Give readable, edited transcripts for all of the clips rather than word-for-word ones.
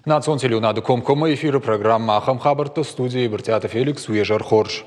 Национ телеуынады комкоммӕ эфиры программӕ «Ахӕм хабӕртты» студийы Брытъиаты Феликс у йӕ зӕрхорз.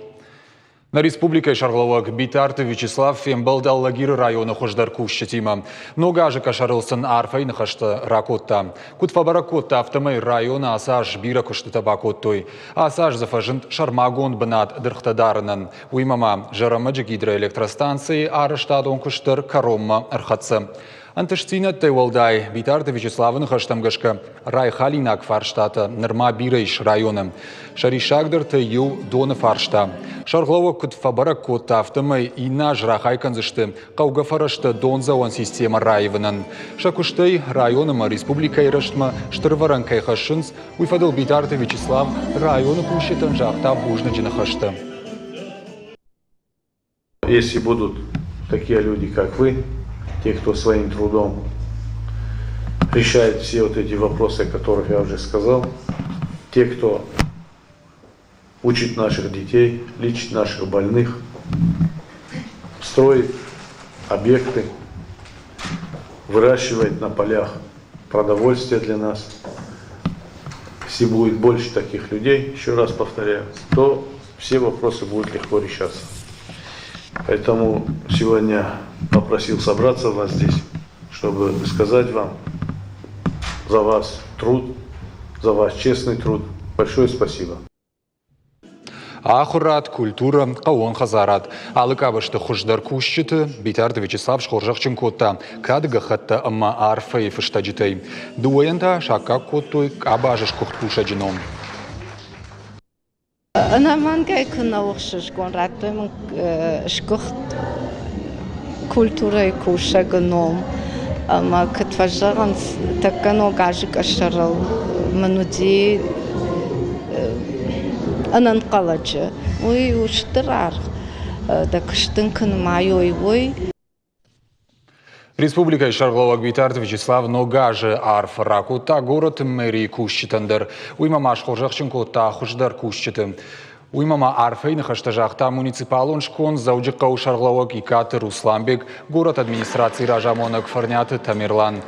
Нӕ республикӕйы сӕргълӕууӕг Битарты Вячеслав фембӕлд Алагиры районы хуыздӕр кусджытимӕ. Ног азы къӕсӕрыл сын арфӕйы ныхӕстӕ ракодта. Куыд фӕбӕрӕг кодта, афтӕмӕй районы ацы аз бирӕ куыстытӕ бакодтой. Ацы аз дзы фӕзынд сӕрмагонд бынат дыргътӕ дарынӕн. Уыимӕ ма Зӕрӕмӕджы гидроэлектростанцӕйы арӕзтадон куыст дӕр кӕронмӕ ӕрхӕццӕ. Ӕнтыстдзинӕдтӕй уӕлдай, Битарты Вячеславы ныхӕстӕм гӕсгӕ, райхалинаг фарстатӕ нырма бирӕ ис районы. Сӕ риссагдӕртӕй иу доны фарста. Сӕргълӕууӕг куыд фӕбӕрӕг кодта, афтӕмӕй иннӕ аз рахай кӕндзысты хъӕугӕ фӕрӕзтӕ дондзӕуӕн системӕ раивынӕн. Сӕ куыстӕй район ӕмӕ республикӕйы рӕзтмӕ стыр ӕвӕрӕн кӕй хӕссынц, уый фӕдыл Битарты Вячеслав районы кусджытӕн загъта бузныджы ныхӕстӕ. Если будут такие люди, как вы, те, кто своим трудом решает все вот эти вопросы, о которых я уже сказал, те, кто учит наших детей, лечит наших больных, строит объекты, выращивает на полях продовольствие для нас. Если будет больше таких людей, еще раз повторяю, то все вопросы будут легко решаться. Поэтому сегодня попросил собраться вас здесь, чтобы сказать вам за вас труд, за ваш честный труд. Большое спасибо. Ахуырад, культурӕ, хъӕууон хӕдзарад. Алы къабӕзты хуыздӕр кусджыты Битарты Вячеслав схорзӕхджын кодта кады гӕххӕттӕ ӕмӕ арфӕйы фыстӕджытӕй. Дыууӕйӕн та саккаг кодтой къабазы сгуыхт кусӕджы ном. Ӕнӕмӕнгӕй куы нӕ у ӕхсызгон, радтой мын сгуыхт культурӕйы кусӕгы ном. Ӕмӕ куыд фӕзӕгъынц, тӕккӕ ног азы къӕсӕрыл мын уыди ӕнӕнхъӕлӕджы. Уый у стыр аргъ, дӕ куыст дын куы нымайой, уый. Республикӕйы сӕргълӕууӕг Битарты Вячеслав ног азы арфӕ ракодта горӕты мэрийы кусджытӕн дӕр. Уыимӕ ма схорзӕхджын кодта хуыздӕр кусджыты. Уыимӕ ма арфӕйы ныхӕстӕ загъта муниципалон сконд Дзӕуджыхъӕуы сӕргълӕууӕг Икъаты Русланбег, горӕты администрацийы разамонӕг Фӕрниаты Тамерлан.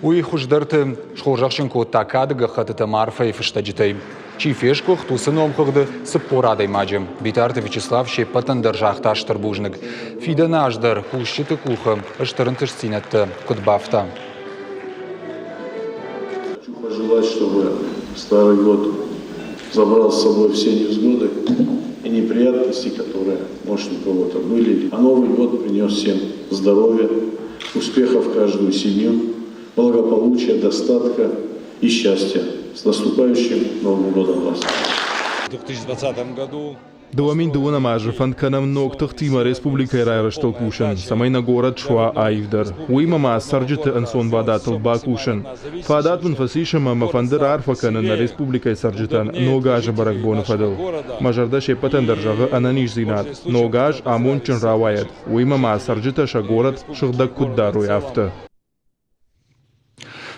Уый хуыздӕрты схорзӕхджын кодта кады гӕххӕттытӕ ӕмӕ арфӕйы фыстӕджытӕй. Чи фесгуыхт, уыцы номхыгъды 40 адӕймаджы. Битарты Вячеслав се ппӕтӕн дӕр загъта стыр бузныг. Фидӕны аз дӕр кусджыты къухы стыр ӕнтыстдзинӕдтӕ куыд бафта. Хочу пожелать, чтобы старый год забрал с собой все невзгоды и неприятности, которые, может, у кого-то были. А Новый год принес всем здоровья, успехов в каждую семью, благополучия, достатка и счастья. С наступающим Новым годом вас! В 2020 году 2002 азы фӕнд кӕнӕм ног тыхтимӕ республикӕйы райрӕзтыл кусын, цӕмӕй нӕ горӕт суа аивдӕр. Уыимӕ ма цӕрджыты ӕнцонвадатыл бакусын. Фадат мын фӕцис ӕмӕ мӕ фӕнды раарфӕ кӕнын нӕ республикӕйы цӕрджытӕн Ног азы бӕрӕгбоны фӕдыл. Мӕ зӕрдӕ се ппӕтӕн дӕр зӕгъы ӕнӕниздзинад, Ног аз амондджын рауайӕд, уыимӕ ма цӕрджытӕ сӕ горӕт сыгъдӕг куыд дарой, афтӕ.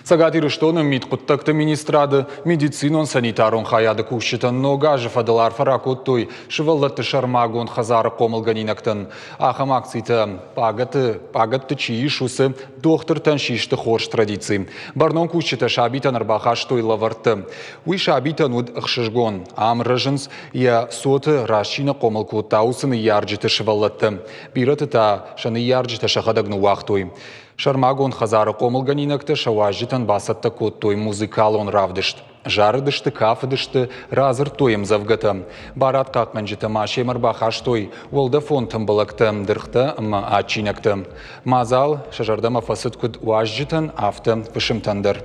Цӕгат Ирыстоны мидхъуыддӕгты министрады медицинон-санитарон хайады кусджытӕн ног азы фӕдыл арфӕ ракодтой сывӕллӕтты сӕрмагонд хӕдзары хъомылгӕнинӕгтӕн. Ахӕм акцитӕ пъагӕтты чи ис, уыцы дохтыртӕн систы хорз традици. Бӕрнон кусджытӕ сабитӕн ӕрбахастой лӕвӕрттӕ. Уый сабитӕн уыд ӕхсызгон. Ам рӕзынц, йӕ цоты раз чи нӕ хъомыл кодта, уыцы ныййарджыты сывӕллӕттӕ. Бирӕты та сӕ ныййарджытӕ сӕхӕдӕг ныууагътой. Сӕрмагонд хӕдзары хъомылгӕнинӕгтӕ сӕ уазджытӕн бацӕттӕ кодтой музыкалон равдыст. Зарыдысты, кафыдысты, радзырдтой ӕмдзӕвгӕтӕ. Барадхъахъхъӕнджытӕ ма семӕ ӕрбахастой уӕлдӕфон тымбылӕгтӕ, дыргътӕ ӕмӕ адджинӕгтӕ. Мадзал сӕ зӕрдӕмӕ фӕцыд куыд уазджытӕн, афтӕ фысымтӕн дӕр.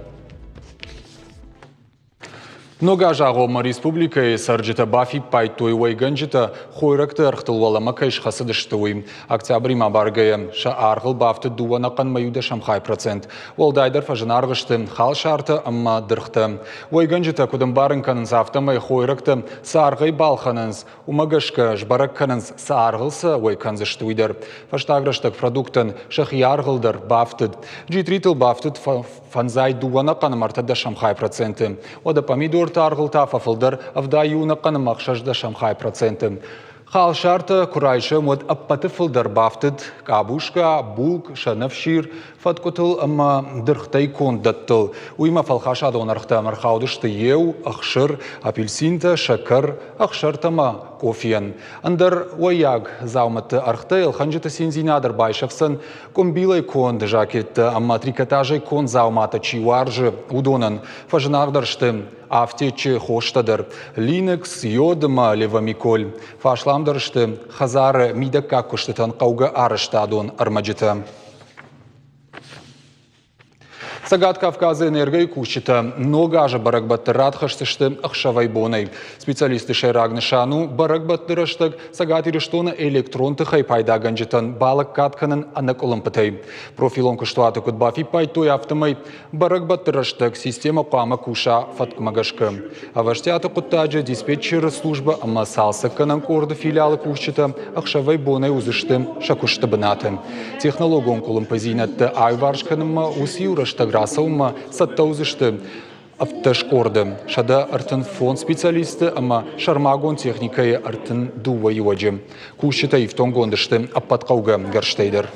Ног азы агъоммӕ республикӕйы цӕрджытӕ бафиппайдтой, уӕйгӕнджытӕ хойрӕгты ӕргътыл уӕлӕмӕ кӕй схӕцыдысты, уый. Октябримӕ баргӕйӕ сӕ аргъыл бафтыд дыууӕ ӕнӕхъӕн иудӕсӕм хай процент. Уӕлдайдӕр фӕзынаргъ сты халсартӕ ӕмӕ дыргътӕ. Уӕйгӕнджытӕ куыд ӕмбарын кӕнынц, афтӕмӕй хойрӕгтӕ цы аргъӕй балхӕнынц, уымӕ гӕсгӕ сбӕрӕг кӕнынц, цы аргъыл сӕ уӕй кӕндзысты, уый дӕр. Фӕстаг рӕстӕг продукттӕн сӕхи аргъыл дӕр бафтыд. Джитритыл бафтыд фӕндзай дыууӕ ӕнӕхъӕн ӕмӕ ӕртӕдӕсӕм хай проценты. Уӕдӕ помидорты аргъыл та фӕфылдӕр 71 ӕнӕхъӕн ӕмӕ ӕхсӕздӕсӕм хай проценты. Халсартӕ куы райсӕм, уӕд ӕппӕты фылдӕр бафтыд къабуска, булк, сӕнӕфсир, фӕткъуытыл ӕмӕ дыргътӕй конд дӕттыл. Уыимӕ фӕлхасадон ӕргътӕм ӕрхаудысты еу, ӕхсыр, апельсинтӕ, сӕкӕр, ӕхсӕртӕ ӕмӕ къофийӕн. Ӕндӕр уӕййаг дзаумӕтты ӕргътӕ ӕлхӕнджыты циндзинад ӕрбайсӕфдзӕн къуымбилӕй конд жакеттӕ ӕмӕ трикотажӕй конд дзауматӕ чи уарзы, уыдонӕн. Фӕзынаргъдӕр сты афтеччы хостӕ дӕр Linux, йод ӕмӕ левомиколь. Фӕасламдӕр сты хӕдзары мидӕггаг куыстытӕн хъӕугӕ арӕзтадон ӕрмӕджытӕ. Цӕгат Кавказы энергойы кусджытӕ ног азы бӕрӕгбӕтты рад хӕсдзысты ӕхсӕвӕй-бонӕй. Специалистты сӕйраг нысан у бӕрӕгбӕтты рӕстӕг Цӕгат Ирыстоны электрон тыхӕй пайдагӕнджытӕн балӕггад кӕнын ӕнӕкъуылымпытӕй. Профилон куыстуаты куыд бафиппайдтой, афтӕмӕй бӕрӕгбӕтты рӕстӕг системӕ хъуамӕ куса фӕткмӕ гӕсгӕ. Ӕвӕстиаты хъуыддаджы диспетчеры службӕ ӕмӕ цалцӕггӕнӕн къорды филиалы кусджытӕ ӕхсӕвӕй-бонӕй уыдзысты сӕ куысты бынаты. Технологон къуылымпыдзинӕдтӕ аиуварс кӕнынмӕ уыцы-иу рӕстӕг рацӕуынмӕ цӕттӕ уыдзысты 17 къорды, 135 специалисты ӕмӕ сӕрмагонд техникӕйы 32 иуӕджы. Кусджытӕ ифтонггонд сты ӕппӕт хъӕугӕ гӕрзтӕй дӕр.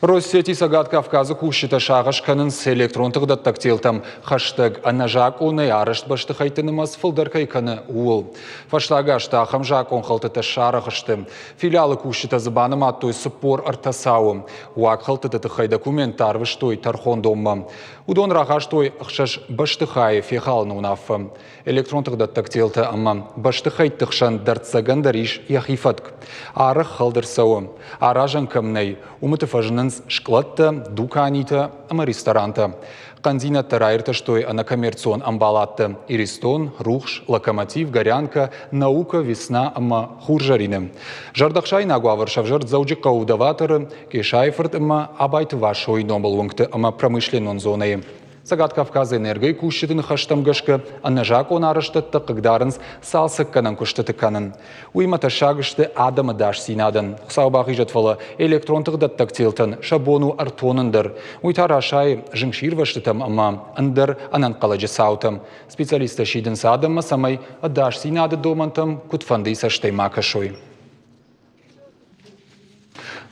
Россети Цӕгат Кавказы кусджытӕ сагъӕс кӕнынц электрон тыхдӕттӕг телтӕм хӕстӕг ӕнӕзакъонӕй арӕзт бӕстыхӕйтты нымӕц фылдӕр кӕй кӕны, ууыл. Фӕстаг азты ахӕм закъонхӕлдтытӕ сарӕх сты. Филиалы кусджытӕ дзы банымадтой 43 цауы. Уагхӕлдтыты тыххӕй документтӕ арвыстой тӕрхондонмӕ. Уыдон рахастой ӕхсӕз бӕстыхайы фехалыны уынаффӕ. Электрон тыхдӕттӕг телтӕ ӕмӕ бӕстыхӕйтты хсӕн дӕрддзӕгӕн дӕр ис йӕхи фӕтк. Арӕх хӕлд ӕрцӕуы. Аразӕн кӕм нӕй, уымыты фӕзынынц скълӕдтӕ, дуканитӕ ӕмӕ ресторантӕ. Хъӕндзинӕдтӕ раиртӕстой ӕнӕкоммерцион ӕмбаладтӕ Иристон, Рухс, Локомотив, Горянка, Наука, Весна ӕмӕ Хурзӕрины. Зӕрдӕхсаинаг уавӕр сӕвзӕрд Дзӕуджыхъӕуы Доваторы, Къесайы-фырт ӕмӕ Абайты Васойы номыл уынгты ӕмӕ промышленнон зонӕйы. Цӕгат Кавказы энергойы кусджыты ныхӕстӕм гӕсгӕ, ӕнӕзакъон арӕзтӕдтӕ хъыгдарынц цалцӕггӕнӕн куыстыты кӕнын. Уыимӕ тӕссаг сты адӕмы ӕдасдзинадӕн. Хуыцау бахизӕд, фӕлӕ электрон тыхдӕттӕг телтӕн сӕ бон у ӕртонын дӕр. Уый та расайы зынгсирвӕзтытӕм ӕмӕ ӕндӕр ӕнӕнхъӕлӕджы цаутӕм. Специалисттӕ сидынц адӕммӕ, цӕмӕй ӕдасдзинады домӕнтӕм куыдфӕндыйы цӕстӕй ма кӕсой.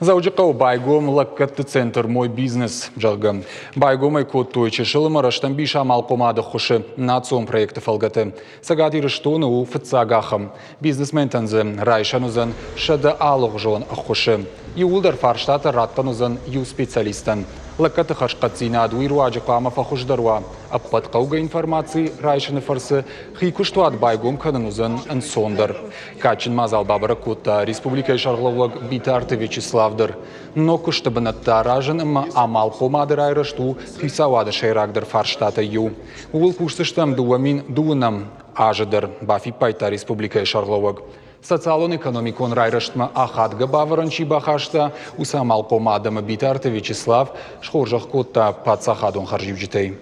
Дзӕуджыхъӕуы байгом лӕггӕдты центр «Мой бизнес», зӕгъгӕ. Байгом ӕй кодтой чысыл ӕмӕ рӕстӕмбис амалхъомады ӕххуысы национ проекты фӕлгӕты. Цӕгат Ирыстоны у фыццаг ахӕм. Бизнесментӕн дзы райсӕн уыдзӕн 100 алыгъуызон ӕххуысы. Иууылдӕр фарстатӕ раттӕн уыдзӕн иу специалистӕн. Лӕггӕдты хӕрзхъӕддзинад уый руаджы хъуамӕ фӕхуыздӕр уа. Ӕппӕт хъӕугӕ информаци райсыны фӕрцы хи куыстуат байгом кӕнын уыдзӕн ӕнцондӕр. Кадджын мадзал бабӕрӕг кодта республикӕйы сӕргълӕууӕг Битарты Вячеслав дӕр. Ног куысты бынӕттӕ аразын ӕмӕ амалхъомады райрӕзт у хицауады сӕйрагдӕр фарстатӕй иу. Ууыл кусдзыстӕм 2012 азы дӕр, бафиппайдта республикӕйы сӕргълӕууӕг. Социалон-экономикон райрӕзтмӕ ахадгӕ бавӕрӕн чи бахаста, уыцы амалхъом адӕмы Битарты Вячеслав схорзӕх кодта паддзахадон хӕрзиуджытӕй.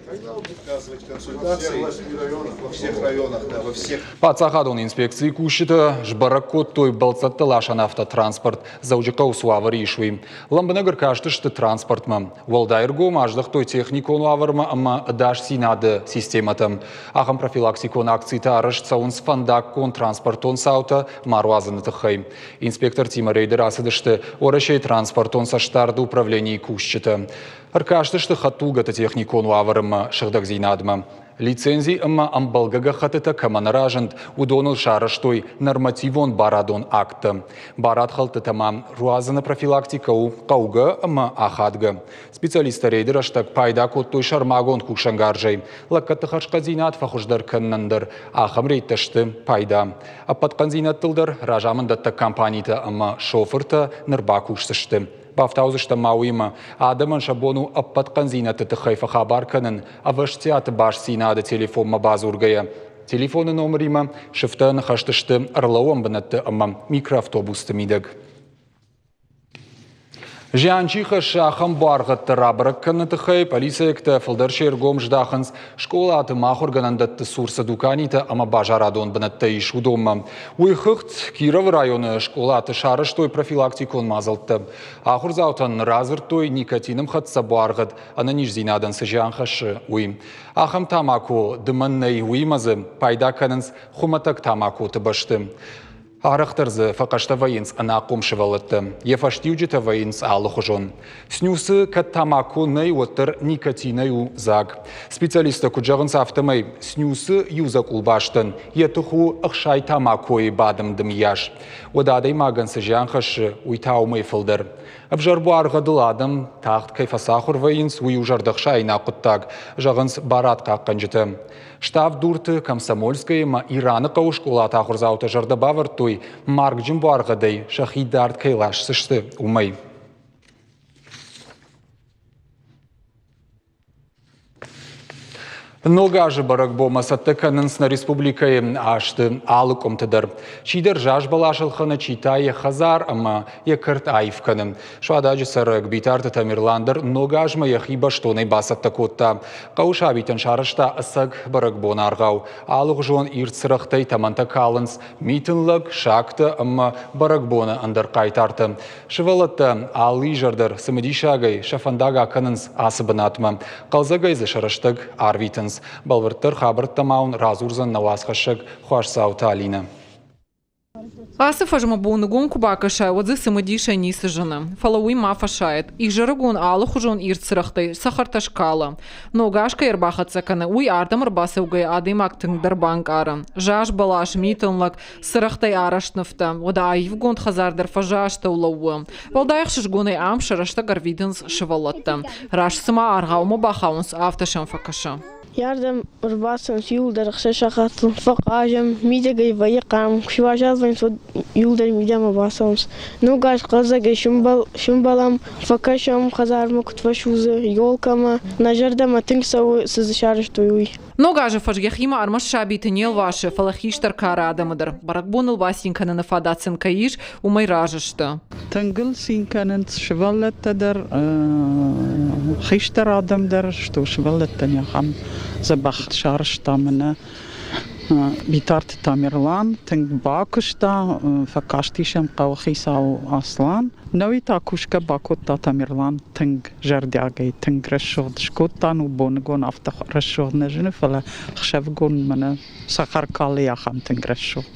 Паддзахадон инспекцийы кусджытӕ сбӕрӕг кодтой бӕлццӕтты ласӕн автотранспорт Дзӕуджыхъӕуы цы уавӕры ис, уый. Лӕмбынӕг ӕркастысты транспортмӕ. Уӕлдай ӕргом аздӕхтой техникон уавӕрмӕ ӕмӕ ӕдасдзинады системӕтӕм. Ахӕм профилактикон акцитӕ арӕзт цӕуынц фӕндаггон транспортон цаутӕ ма руадзыны тыххӕй. Инспектортимӕ рейды рацыдысты Уӕрӕсейы транспортон цӕстдарды управленийы кусджытӕ. Ӕркастысты хӕдтулгӕты техникон уавӕр ӕмӕ сыгъдӕгдзинадмӕ. Лицензи ӕмӕ ӕмбӕлгӕ гӕххӕттытӕ кӕмӕ нӕ разынд, уыдоныл сарӕзтой нормативон барадон акттӕ. Барадхӕлдтытӕ ма руадзыны профилактикӕ у хъӕугӕ ӕмӕ ахадгӕ. Специалисттӕ рейды рӕстӕг пайда кодтой сӕрмагонд кусӕнгарзӕй. Лӕггӕдты хӕрзхъӕддзинад фӕхуыздӕр кӕнынӕн дӕр ахӕм рейдтӕ сты пайда. Ӕппӕт хъӕндзинӕдтыл дӕр разамынддӕттӕг компанитӕ ӕмӕ шофыртӕ ныр бакусдзысты. Бафтаудзыстӕм ма уыимӕ, адӕмӕн сӕ бон у ӕппӕт хъӕндзинӕдты тыххӕй фӕхабар кӕнын ӕвӕстиаты бастдзинады телефонмӕ бадзургӕйӕ. Телефоны номыримӕ сыфтӕ ныхӕсты сты ӕрлӕууӕн бынӕтты ӕмӕ микроавтобусты мидӕг. Зиан чи хӕссы, ахӕм буаргъӕдтӕ рабӕрӕг кӕныны тыххӕй полицейӕгтӕ фылдӕр се ргом здахынц скъолаты ӕмӕ ахуыргӕнӕндӕтты цур цы дуканитӕ ӕмӕ базарадон бынӕттӕ ис, уыдонмӕ. Уый хыгъд Кировы районы скъолаты сарӕзтой профилактикон мадзӕлттӕ. Ахуырдзаутӕн радзырдтой никотины мхӕццӕ буаргъӕд ӕнӕниздзинадӕн цы зиан хӕссы, уый. Ахӕм тамако дымӕн нӕй, уыимӕ дзы пайда кӕнынц хуымӕтӕг тамакоты бӕсты. Арӕхдӕр дзы фӕхъӕстӕ вӕййынц ӕнахъом сывӕллӕттӕ. Йӕ фӕстиуджытӕ вӕййынц алыхуызон. Снюсы кӕд тамако нӕй, уӕддӕр никотинӕй у дзаг. Специалисттӕ куыд зӕгъынц, афтӕмӕй снюсы иу дзӕкъулбастӕн йӕ тых у 60 тамакойы бадымдымйас. Уӕд адӕймагӕн цы зиан хӕссы, уый та уымӕй фылдӕр. Ӕвзӕр буаргъӕдыл адӕм тагъд кӕй фӕцахуыр вӕййынц, уый у зӕрдӕхсаинаг хъуыддаг, зӕгъынц барадхъахъхъӕнджытӕ. Ставд-Дурты, Комсомольскӕйы ӕмӕ Ираны хъӕуы скъолаты ахуырдзаутӕ зӕрдӕ бавӕрдтой, маргджын буаргъӕдӕй сӕхи дард кӕй ласдзысты, уымӕй. Ног азы бӕрӕгбонмӕ цӕттӕ кӕнынц нӕ республикӕйы азты алы къуымты дӕр. Чидӕр заз бӕлас ӕлхӕны, чи та йӕ хӕдзар ӕмӕ йӕ кӕрт аив кӕны. Суададжы цӕрӕг Битарты Тамерлан дӕр ног азмӕ йӕхи бӕстонӕй бацӕттӕ кодта. Хъӕуы сабитӕн сарӕзта ӕцӕг бӕрӕгбон аргъау. Алыгъуызон ирд цырӕгътӕй тӕмӕнтӕ калынц митын лӕг, сагтӕ ӕмӕ бӕрӕгбоны ӕндӕр хъайтартӕ. Сывӕллӕттӕ алы изӕр дӕр цымыдисагӕй сӕ фӕндаг акӕнынц ацы бынатмӕ. Хъӕлдзӕгӕй дзы сӕ рӕстӕг арвитынц. Бӕлвырддӕр хабӕрттӕ ма уын радзурдзӕн нӕ уацхӕссӕг Хуасдзауты Алинӕ. Ацы фӕзмӕ боныгон куы бакӕсай, уӕд дзы цымыдисӕй ницы зыны. Фӕлӕ уый ма фӕсайӕд. Изӕрыгон алыхуызон ирд цырӕгътӕй цӕхӕртӕ скалы. Ног аз кӕй ӕрбахӕццӕ кӕны, уый ардӕм ӕрбацӕугӕйӕ адӕймаг тынгдӕр банкъары. Заз бӕлас, митын лӕг, цырӕгътӕй арӕзт нывтӕ. Уӕдӕ аивгонд хӕдзар дӕр фӕзы астӕу лӕууы. Уӕлдай ӕхсызгонӕй ам сӕ рӕстӕг ӕрвитынц сывӕллӕттӕ. Раст цыма аргъаумӕ бахауынц, афтӕ сӕм фӕкӕсы. Ардӕм ӕрбацӕуынц иууылдӕр ӕхсӕз сахатыл, фӕхъазӕм, мидӕгӕй вӕййы хъарм, куы суазал вӕййынц, уӕд иууылдӕр мидӕмӕ бацӕуынц. Ног аз хъӕлдзӕгӕй сӕмбӕлӕм, фӕкӕсӕм, хӕдзармӕ куыд фӕсудзы, елкӕмӕ. Нӕ зӕрдӕмӕ тынг цӕуы, цы дзы сарӕзтой, уый. Ног азы фӕз йӕхимӕ ӕрмӕст сабиты не лвасы, фӕлӕ хистӕр кары адӕмы дӕр. Бӕрӕгбоныл бацин кӕныны фадат сын кӕй ис, уымӕй разы сты. Тынг ыл цин кӕнынц сывӕллӕттӕ дӕр, хистӕр адӕм дӕр, что сывӕллӕттӕн ахӕм дзӕбӕх сарӕзта мӕнӕ Битарты Тамерлан тынг бакуыста, фӕкастис ӕм хъӕуыхицау Аслан. Науи та кусгӕ бакодта Тамерлан тынг зӕрдиагӕй, тынг рӕсугъд скодта. Ну, боныгон афтӕ рӕсугъд нӕ зыны, фӕлӕ хсӕвыгон мӕнӕ цӕхӕр калы ахӕм тынг рӕсугъд.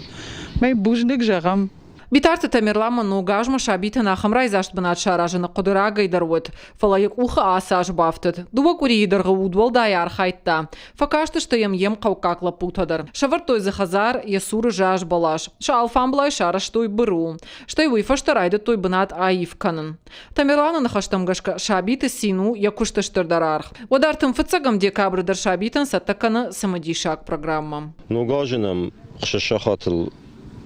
Мӕ бузныг зӕгъӕм. Битарты Тамерланмӕ ног азмӕ сабитӕн ахӕм райдзаст бынат саразыны хъуыды рагӕй дӕр уыд, фӕлӕ йӕ къухы ацы аз бафтыд. Дыууӕ къуырийы дӕргъы удуӕлдай архайдта. Фӕкастысты йӕм йе мхъӕуккаг лӕппутӕ дӕр. Сӕвӕрдтой дзы хӕдзар, йӕ цуры заз бӕлас. Сӕ алфамблай сарӕзтой быру. Стӕй уый фӕстӕ райдыдтой бынат аив кӕнын. Тамерланы ныхӕстӕм гӕсгӕ, сабиты цин у йӕ куысты стырдӕр аргъ. Уӕд 35 декабры дӕр сабитӕн цӕттӕ кӕны цымыдисаг программӕ. Ног азы нӕм 6 сахатыл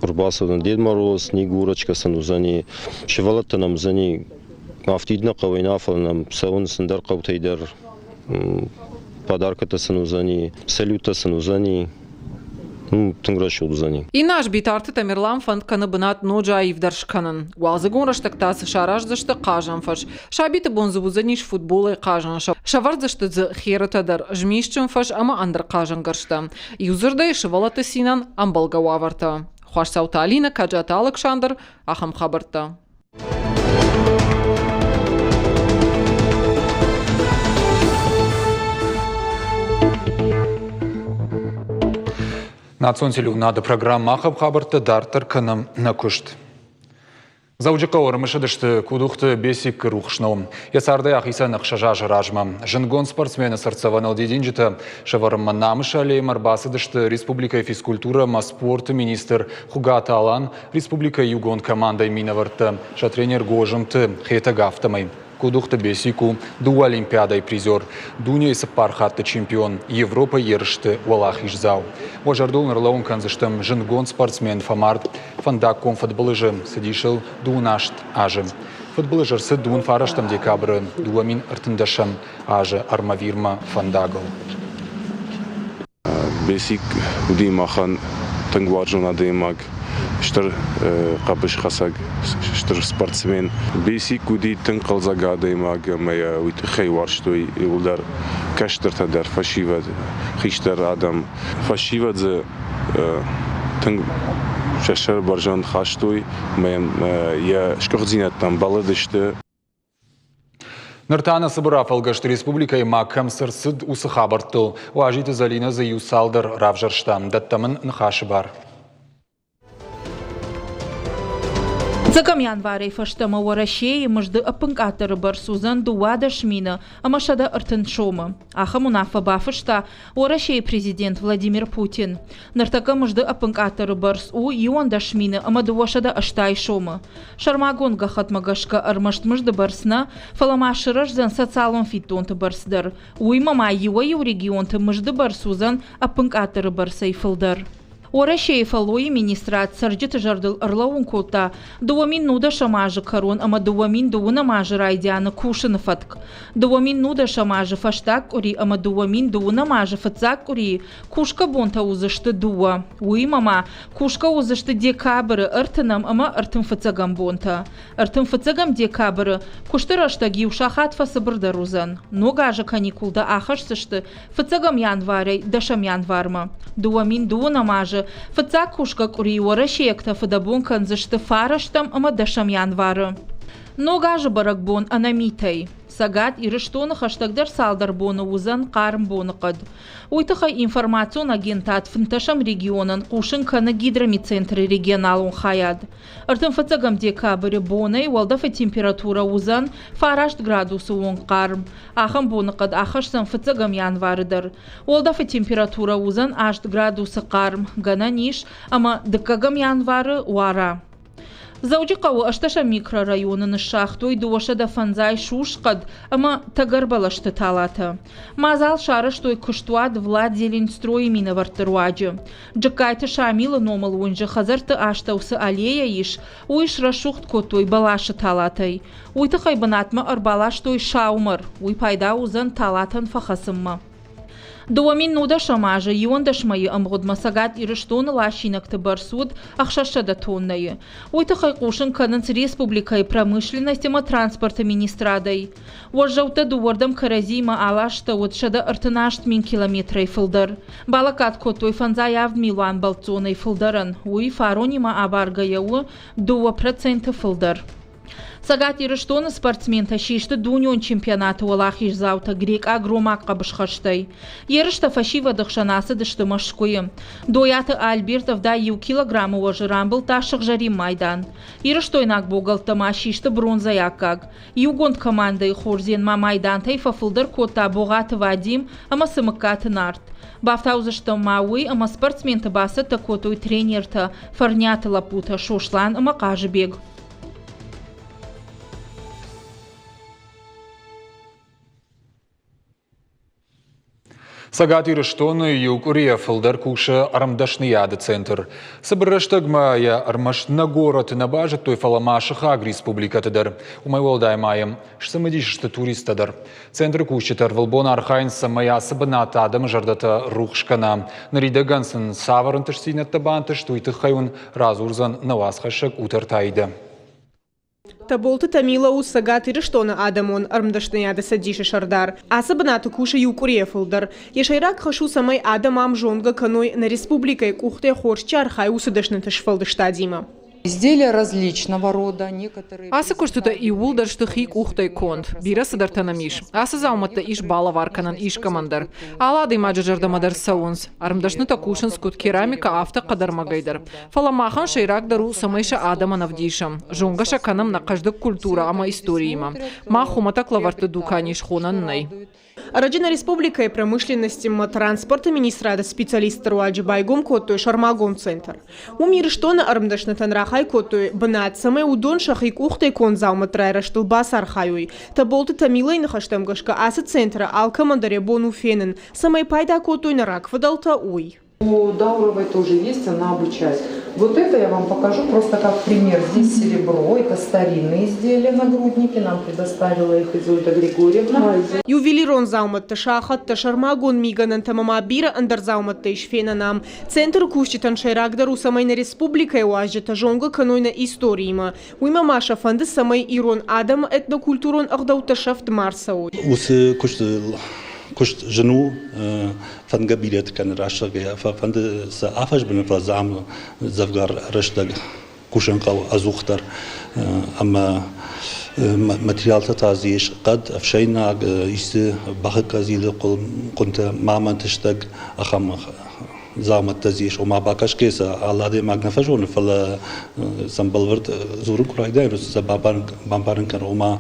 ӕрбацӕудзӕн Дед Мороз, Снегурочка сын уыдзӕни, сывӕллӕттӕ нӕм уыдзӕни афтид нӕ хъӕуӕй нӕ, фӕлӕ нӕм цӕуынц ӕндӕр хъӕутӕй дӕр подаркӕтӕ сын уыдзӕни, салюттӕ сын уыдзӕни, тынг рӕсугъд уыдзӕни. Иннӕ аз Битарты Тамерлан фӕнд кӕны бынат ноджы аивдӕр скӕнын. Уалдзыгон рӕстӕг та цы сараздзысты хъазӕн фӕз. Сабиты бон дзы уыдзӕнис футболӕй хъазӕн. Сӕвӕрдзысты дзы херытӕ дӕр, змисджын фӕз ӕмӕ ӕндӕр хъазӕнгӕрзтӕ. Иудзырдӕй, сывӕллӕтты цинӕн ӕмбӕлгӕ уавӕртӕ. Хуасдзауты Алинӕ, Каджаты Алыксандр, ахӕм хабӕрттӕ. Национ телеуынады программӕ ахӕм хабӕрттӕ дарддӕр кӕнӕм нӕ куыст. Дзӕуджыхъӕуы ӕрымысыдысты Кудухты Бесикы рухс ном. Йӕ цардӕй ахицӕн 6 азы размӕ. Зындгонд спортсмены цыртдзӕвӕныл дидинджытӕ сӕвӕрынмӕ Намысы аллеймӕ ӕрбацыдысты республикӕйы физкультурӕ ӕмӕ спорты министр Хуыгаты Алан, республикӕйы иугонд командӕйы минӕвӕрттӕ, сӕ тренер Гозымты Хетӕг афтӕмӕй. Кудухты Бесик у дыууӕ Олимпиадӕйы призер, дунейы цыппар хатты чемпион, Европӕйы ерысты уӕлахиздзау. Уӕ зӕрдыл ныр кӕндзыстӕм, зындгонд спортсмен фӕмард фӕндаггон фыдбылызы, цыдис ыл 28 азы. Фыдбылыз ӕрцыд дыууын фарӕстӕм декабры 2013 азы Армавирмӕ фӕндагыл. Бесик уыди махӕн тынг уарзон адӕймаг, стыр хъӕбысхӕцӕг, стыр спортсмен. Бесик уыди тынг хъӕлдзӕг адӕймаг ӕмӕ йӕ уый тыххӕй уарзтой иууылдӕр кӕстӕртӕ дӕр, фӕсивӕд, хистӕр адӕм. Фӕсивӕд дзы тынг сӕ сӕр бӕрзонд хастой ӕмӕ йӕм йӕ сгуыхтдзинӕдтӕм бӕллыдысты. Ныр та нӕ цыбыр афӕлгӕст республикӕйы ма кӕм цы рцыд, уыцы хабӕрттыл. Уазиты Зӕлинӕ дзы иу цалдӕр равзӕрста. Дӕттӕм ын ныхасы бар. Фыццӕгӕм январӕй фӕстӕмӕ Уӕрӕсейы мызды ӕппынкъаддӕры бӕрц уыдзӕн 12 130 сомы. Ахӕм уынаффӕ бафыста Уӕрӕсейы президент Владимир Путин. Ныртӕккӕ мызды ӕппынкъаддӕры бӕрц у 11 280 сомы. Сӕрмагонд гӕххӕтмӕ гӕсгӕ ӕрмӕст мызды бӕрц нӕ, фӕлӕ ма сырӕздзӕн социалон фиддонты бӕрц дӕр. Уыимӕ ма иуӕй-иу регионты мызды бӕрц уыдзӕн ӕппынкъаддӕры бӕрцӕй фылдӕр. Уӕрӕсейы фӕллойы министрад цӕрджыты зӕрдыл ӕрлӕууын кодта 2010 азы кӕрон ӕмӕ 2012 азы райдианы кусыны фӕтк. 2010 азы фӕстаг къуыри ӕмӕ 2012 азы фыццаг къуырийы кусгӕ бонтӕ уыдзысты дыууӕ. Уыимӕ ма кусгӕ уыдзысты декабры ӕртынӕм ӕмӕ ӕртынфыццӕгӕм бонтӕ. Ӕртынфыццӕгӕм декабры куысты рӕстӕг иу сахат фӕцыбырдӕр уыдзӕн. Ног азы каникултӕ ахӕсдзысты фыццӕгӕм январӕй дӕсӕм январмӕ. 2012 азы фыццаг кусгӕ къуыри уӕрӕсейӕгтӕ фыдӕбон кӕндзысты фарӕстӕм ӕмӕ дӕсӕм январы. Ног азы бӕрӕгбон ӕнӕмитӕй. Цӕгат Ирыстоны хӕстӕгдӕр цалдӕр боны уыдзӕн хъарм боныхъӕд. Уый тыххӕй информацион агентад фынддӕсӕм регионӕн хъусын кӕны гидромедцентры регионалон хайад. Ӕртынфыццӕгӕм декабры бонӕй уӕлдӕфы температурӕ уыдзӕн фараст градусы онг хъарм. Ахӕм боныхъӕд ахӕсдзӕн фыццӕгӕм январы дӕр. Уӕлдӕфы температурӕ уыдзӕн аст градусы хъарм, гӕнӕн ис, ӕмӕ дыккӕгӕм январы уара. Дзӕуджыхъӕуы ӕстӕсӕм микрорайоны ныссагътой 250 сусхъӕд ӕмӕ тӕгӕрбӕлӕсты талатӕ. Мадзал сарӕзтой куыстуат Владзеленстройы минӕвӕртты руаджы. Джыккайты Шамилы номыл уынджы хӕдзӕртты астӕу цы аллея ис, уый срӕсугъд кодтой бӕласы талатӕй. Уый тыххӕй бынатмӕ ӕрбаластой саумӕр, уый пайда уыдзӕн талатӕн фӕхӕцынмӕ. 2010 азы 11 мӕйы ӕмгъуыдмӕ Цӕгат Ирыстоны ласинӕгты бӕрц уыд 600 тоннӕйы. Уый тыххӕй хъусын кӕнынц республикӕйы промышленность ӕмӕ транспорты министрадӕй. Уӕззӕуттӕ дыууӕрдӕм кӕрӕдзиимӕ аластӕуыд 138 мин километрӕй фылдӕр. Балӕггад кодтой 57 милуан бӕлццонӕй фылдӕрӕн. Уый фаронимӕ абаргӕйӕ у 2% фылдӕр. Цӕгат Ирыстоны спортсментӕ систы дунеон чемпионаты уӕлахиздзаутӕ грекъаг-ромаг хъӕбысхӕстӕй. Ерыстӕ фӕсивӕды хсӕн ацыдысты Мӕскуыйы. Дойаты Альберт 71 килограммы уӕзы рамбылдта сыгъзӕрин майдан. Ирыстойнаг богӕлттӕ ма систы бронзӕйы аккаг. Иугонд командӕйы хордзенмӕ майдантӕй фӕфылдӕр кодта Богъаты Вадим ӕмӕ Цымыккаты Нарт. Бафтаудзыстӕм ма уый, ӕмӕ спортсменты бацӕттӕ кодтой тренертӕ Фӕрниаты лӕппутӕ Сослан ӕмӕ Хъазыбег. Цӕгат Ирыстоны иу къуырийӕ фылдӕр кусы ӕрмдӕсныйады центр. Цыбыр рӕстӕгмӕ йӕ ӕрмӕст нӕ горӕты нӕ базыдтой, фӕлӕ ма сыхаг республикӕты дӕр. Уымӕй уӕлдай ма йӕм сцымыдис сты туристтӕ дӕр. Центры кусджытӕ ӕрвылбон архайынц, цӕмӕй ацы бынаты адӕмы зӕрдӕтӕ рухс кӕна. Ныридӕгӕн сын цавӕр ӕнтыстдзинӕдтӕ бантыст, уый тыххӕй уын радзурдзӕн нӕ уацхӕссӕг Утӕрты Аидӕ. Таболты Тамила у Цӕгат Ирыстоны адӕмон ӕрмдӕсныйады цӕдисы сӕрдар. Ацы бынаты кусы иу къуырийӕ фылдӕр. Йӕ сӕйраг хӕс у, цӕмӕй адӕм ам зонгӕ кӕной нӕ республикӕйы къухтӕй хорз чи архайы, уыцы дӕсныты сфӕлдыстадимӕ. Изделия различного рода, некоторые... Ацы куыстытӕ иууылдӕр сты хи къухтӕй конд. Бирӕ цыдӕртӕ нӕм ис. Ацы дзаумӕттӕ ис балӕвар кӕнӕн искӕмӕн дӕр. Алы адӕймаджы зӕрдӕмӕ дӕр цӕуынц. Ӕрмдӕснытӕ кусынц куыд керамикӕ, афтӕ хъӕдӕрмӕгӕй дӕр. Фӕлӕ махӕн сӕйрагдӕр у, цӕмӕй сӕ адӕмӕн ӕвдисӕм, зонгӕ сӕ кӕнӕм нӕ хъӕздыг культурӕ ӕмӕ историимӕ. Мах хуымӕтӕг лӕвӕртты дукани схонӕн нӕй. Ӕрӕджы нӕ республикӕйы промышленностимӕ транспорты министрады специалистты руаджы байгом кодтой сӕрмагонд центр. Уым Ирыстоны ӕрмдӕснытӕн рахай кодтой бынат, цӕмӕй уыдон сӕхи къухтӕй конд дзаумӕтты райрӕзтыл бацархайой. Тӕболты Тамилайы ныхӕстӕм гӕсгӕ ацы центры алкӕмӕн дӕр йӕ бон у фенын, цӕмӕй пайда кодтой нӕ рагфыдӕлтӕ, уый. У Дауровой тоже есть, она обучает. Вот это я вам покажу просто как пример. Здесь серебро, это старинные изделия нагрудники, нам предоставила их Изольда Григорьевна. Ювелирон дзаумӕттӕ, сахӕттӕ, сӕрмагонд мигӕнӕнтӕ ӕмӕ ма бирӕ ӕндӕр дзаумӕттӕ ис фенӕн ам. Центры кусджытӕн сӕйрагдӕр у, цӕмӕй нӕ республикӕйы уазджытӕ зонгӕ кӕной нӕ историимӕ. Уыимӕ ма сӕ фӕнды, цӕмӕй ирон адӕмы этнокультурон ӕгъдӕуттӕ сӕфт ма рцӕуой. Уыцы куысты куыст зын у, фӕндгӕ билет кӕны рӕстӕгӕй, фӕнды сӕ афӕзмыны, фӕлӕ дзы ам дзӕвгар рӕстӕг кусын хъӕуы ӕдзухдӕр. Ӕмӕ материалтӕ та дзы ис хъӕд, ӕфсӕйнаг, исты бӕхы къӕдзилы хъуынтӕ, мамонты стӕг, ахӕм дзаумӕттӕ дзы ис. Ома бакӕсгӕйӕ сӕ алы адӕймаг нӕ фӕзоны, фӕлӕ сӕм бӕлвырд дзурын куы райдайы, сӕ бамбарын кӕны, ома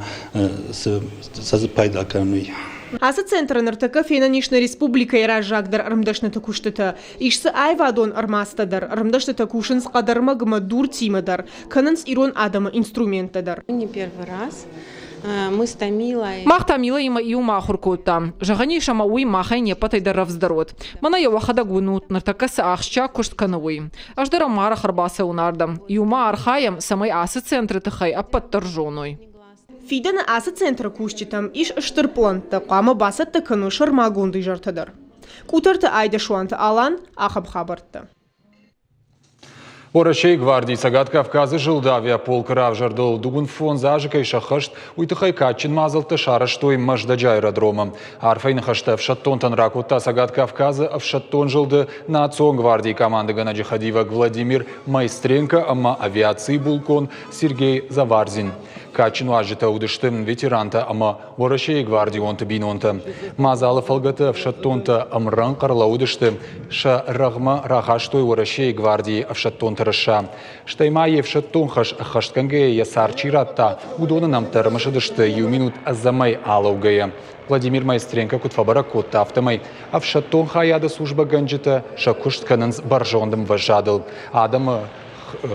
цы сӕ дзы пайда кӕнын, уый. Ацы центры ныртӕккӕ фенӕн ис нӕ республикӕйы раззагдӕр ӕрмдӕсныты куыстытӕ. Ис дзы аивадон ӕрмадзтӕ дӕр. Ӕрмдӕснытӕ кусынц хъӕдӕрмӕгмӕ, дуртимӕ дӕр, кӕнынц ирон адӕмы инструменттӕ дӕр. Не первый раз. Мы с Тамилой. Мах Тамилаимӕ иумӕ ахуыр кодтам. Зӕгъӕн ис, ӕмӕ уый махӕй не ппӕтӕй дӕр рӕвдздӕр уыд. Мӕнӕ йӕ уӕхӕдӕг уынут, ныртӕккӕ цы ахсджиаг куыст кӕны, уый. Ӕз дӕр ӕм арӕх ӕрбацӕуын ардӕм. Иумӕ архайӕм, цӕмӕй ацы центры тыххӕй ӕппӕт дӕр зоной. Фидӕны ацы центры кусджытӕм ис стыр пълӕнттӕ, хъуамӕ бацӕттӕ кӕной сӕрмагонд изӕртӕ дӕр. Къутӕрты Айдӕсуанты Алан, ахӕм хабӕрттӕ. Уӕрӕсейы гвардийы Цӕгат Кавказы зылды авиаполкы равзӕрдыл дыууын фондз азы кӕй сӕххӕст, уый тыххӕй кадджын мадзӕлттӕ сарӕзтой Мӕздӕджы аэродромы. Арфӕйы ныхӕстӕ ӕфсӕддонтӕн ракодта Цӕгат Кавказы ӕфсӕддон зылды национ гвардийы командӕгӕнӕджы хӕдивӕг Владимир Майстренко ӕмӕ авиацийы булкъон Сергей Заварзин. Кадджын уазджытӕ уыдысты ветерантӕ ӕмӕ Уӕрӕсейы гвардионты бинонтӕ. Мадзалы фӕлгӕты ӕфсӕддонтӕ ӕмрӕнхъ ӕрлӕууыдысты, сӕ рӕгъмӕ рахастой Уӕрӕсейы гвардийы ӕфсӕддон тырыса. Стӕй ма йе фсӕддон хӕс ӕххӕстгӕнгӕйӕ йӕ цард чи радта, уыдоны нӕмттӕ ӕрымысыдысты иу минут ӕдзӕмӕй алӕугӕйӕ. Владимир Майстренко куыд фӕбӕрӕг кодта, афтӕмӕй ӕфсӕддон хайады службӕгӕнджытӕ сӕ куыст кӕнынц бӕрзонд ӕмвӕзадыл. Адӕмы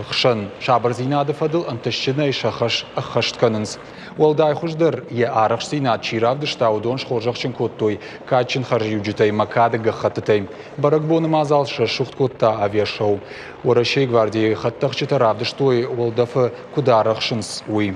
хсӕн сабырдзинады фӕдыл ӕнтыстджынӕй сӕ хӕс ӕххӕст кӕнынц. Уӕлдай хуыздӕр йӕ арӕхстдзинад чи равдыста, уыдон схорзӕхджын кодтой кадджын хӕрзиуджытӕй ӕмӕ кады гӕххӕттытӕй. Бӕрӕгбоны мадзал срӕсугъд кодта авиашоу. Уӕрӕсейы гвардийы хӕдтӕхджытӕ равдыстой, уӕлдӕфы куыд арӕхсынц, уый.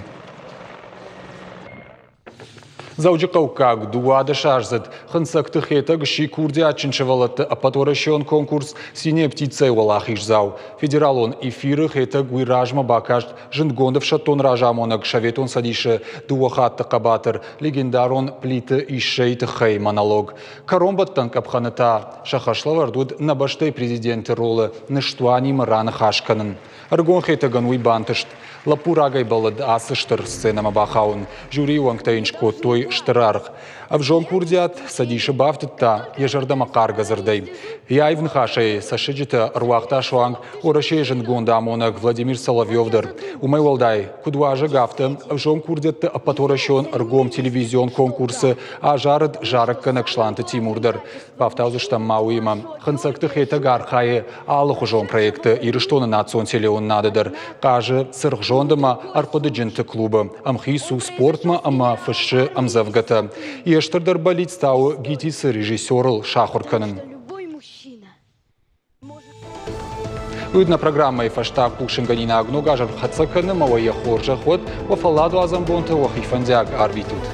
Дзӕуджыхъӕуккаг дыууадӕсаздзыд Хынцӕгты Хетӕг сси курдиатджын сывӕллӕтты ӕппӕтуӕрӕсеон конкурс «Синяя птица»-йы уӕлахиздзау. Федералон эфиры Хетӕг уый размӕ бакаст зындгонд ӕфсӕддон разамонӕг Советон Цӕдисы дыууӕ хатты хъӕбатыр легендарон Плиты Иссӕйы тыххӕй монолог. Кӕронбӕттӕн къӕпхӕны та сӕ хӕслӕвӕрд уыд нӕ бӕстӕйы президенты ролы ныстуанимӕ раныхас кӕнын. Ӕрыгон Хетӕгӕн уый бантыст. Лӕппу рагӕй бӕллыд ацы стыр сценӕмӕ бахауын. Жюрийы уӕнгтӕ йын скодтой стыр аргъ. Ӕвзонг курдиат цӕдисы бафтыдта йӕ зӕрдӕмӕ хъаргӕ дзырдӕй. Йӕ аив ныхасӕй цӕссыджытӕ ӕруагъта суанг Уӕрӕсейы зындгонд амонӕг Владимир Соловьев дӕр. Уымӕй уӕлдай, куыд уазӕг, афтӕ ӕвзонг курдиӕтты ӕппӕтуӕрӕсеон ӕргом телевизион конкурсы азарыд зарӕггӕнӕг Сланты Тимур дӕр. Бафтаудзыстӕм ма уыимӕ, Хынцӕгты Хетӕг архайы алыхуызон проекты Ирыстоны национ телеуынынады дӕр, хъазы цыргъзонд ӕмӕ ӕрхъуыдыджынты клубы, ӕмхиц у спортмӕ ӕмӕ фыссы ӕмдзӕвгӕтӕ. Йе стырдӕр бӕллиц та у ГИТИС-ы режиссерыл сахуыр кӕнын. Уый нӕ программӕйы фӕстаг хъусынгӕнинаг ног аз ӕрхӕццӕ кӕны ӕмӕ уӕ йӕ хорзӕх уӕд, уӕ фӕлладуадзӕн бонты уӕхи фӕндиаг арвитут.